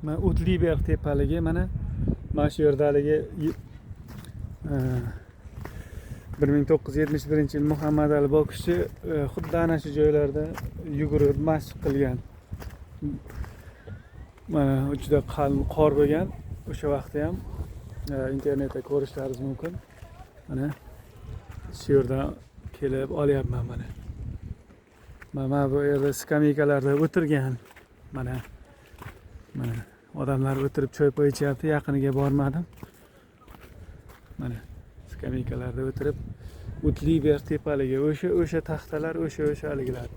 Mana Uetliberg tepaligi, mana shu yerda haligi 1971-yil Muhammad Ali bokschi xuddi ana shu joylarda yugurib mashq qilgan. Mana juda qalin qor bo'lgan o'sha vaqtda ham internetda ko'rishlaringiz mumkin. Mana shu yerdan kelib olyapman mana. Mana bu yerda skameykalarda o'tirgan. Mana odamlar o'tirib choy poy ichyapti, yaqiniga bormadim. Mana skameykalarda o'tirib Uetliberg tepaligi, o'sha taxtalar, o'sha haligilar.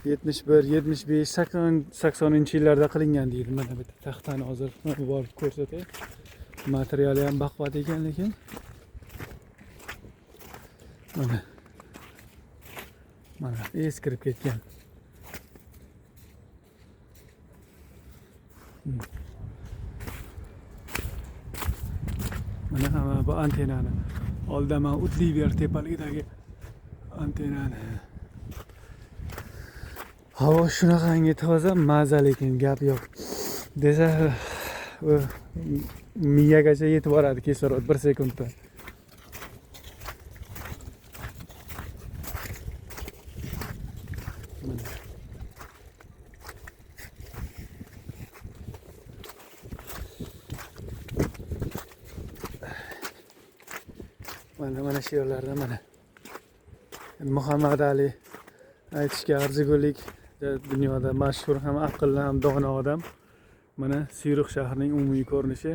71, 75, 80-yillarda qilingan deydi. Mana bitta taxtani hozir borib ko'rsatay. Materiali ham baquvvat ekan lekin. Mana eskirib ketgan. Mana bu antenani. Oldaman Uetliberg tepaligidagi antenani. Havo shunaqangi toza, maza, lekin gap yo'q. Desa miyagacha yetib boradi kislorod 1 sekundda. Mana shu yerlarda mana Muhammad Ali aytishga arzigulik, dunyoda mashhur ham aqlli ham dono odam. Mana Syurix shahrining umumiy ko'rinishi.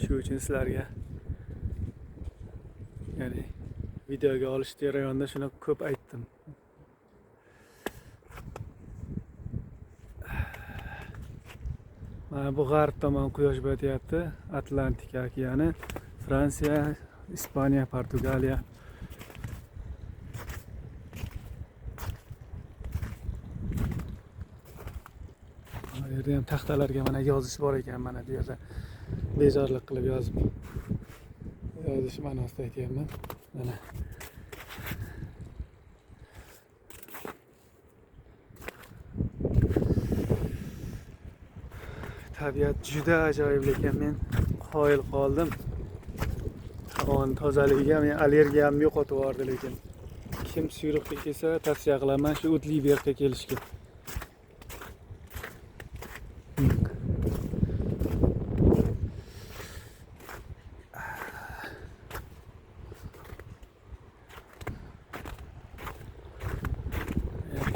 Shu uchun sizlarga ya'ni videoga olish jarayonida shuni ko'p aytdim. Mana bu g'arb tomon quyosh botyapti. Atlantika okeani, Fransiya, Ispaniya, Portugaliya. Bu yerda ham taxtalarga mana yozish bor ekan, mana bu yerda bezorlik qilib yozib yozish ma'nosida aytyapman. Mana tabiat juda ajoyib, lekin men qoyil qoldim. Havoni tozaligiga men allergiyamni yo'qotib yubordi lekin. Kim Syurixga kelsa tavsiya qilaman shu Uetlibergga kelishga.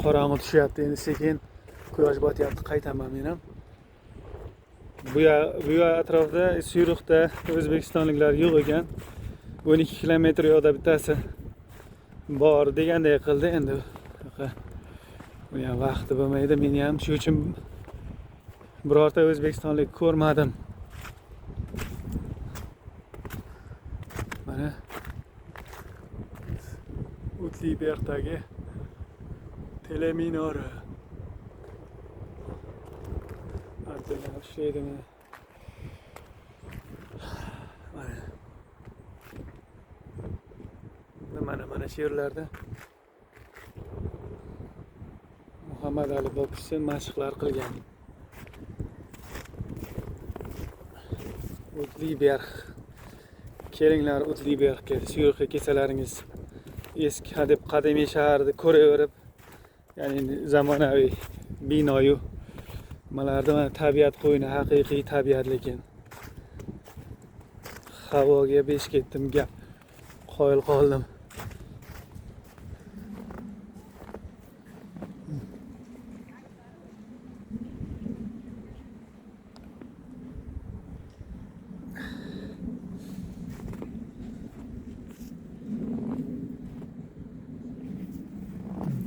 Qorong'i tushyapti endi, sekin quyosh botyapti, qaytaman men ham. Bu atrofda Syurixda o'zbekistonliklar yo'q ekan. 12 kilometr yoqda bittasi bor deganday qildi endi. Uni ham vaqti bo'lmaydi, meni ham shu uchun birorta o'zbekistonlik ko'rmadim. Mana Uetlibergdagi teleminora. Antena ishlaydimi? Mana shu yerlarda Muhammad Ali bokschi mashqlar qilgan. Uetliberg. Kelinglar Uetlibergga, Syurixga kelsalaringiz eski deb qadimiy shaharni ko'raverib, ya'ni zamonaviy binoyu nimalarda mana tabiat qo'yni, haqiqiy tabiat lekin. Havoga besh ketdim, gap qoyil qoldim.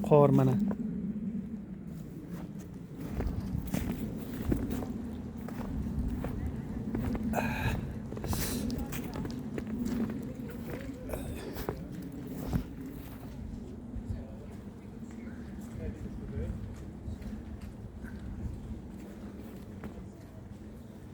Qor mana.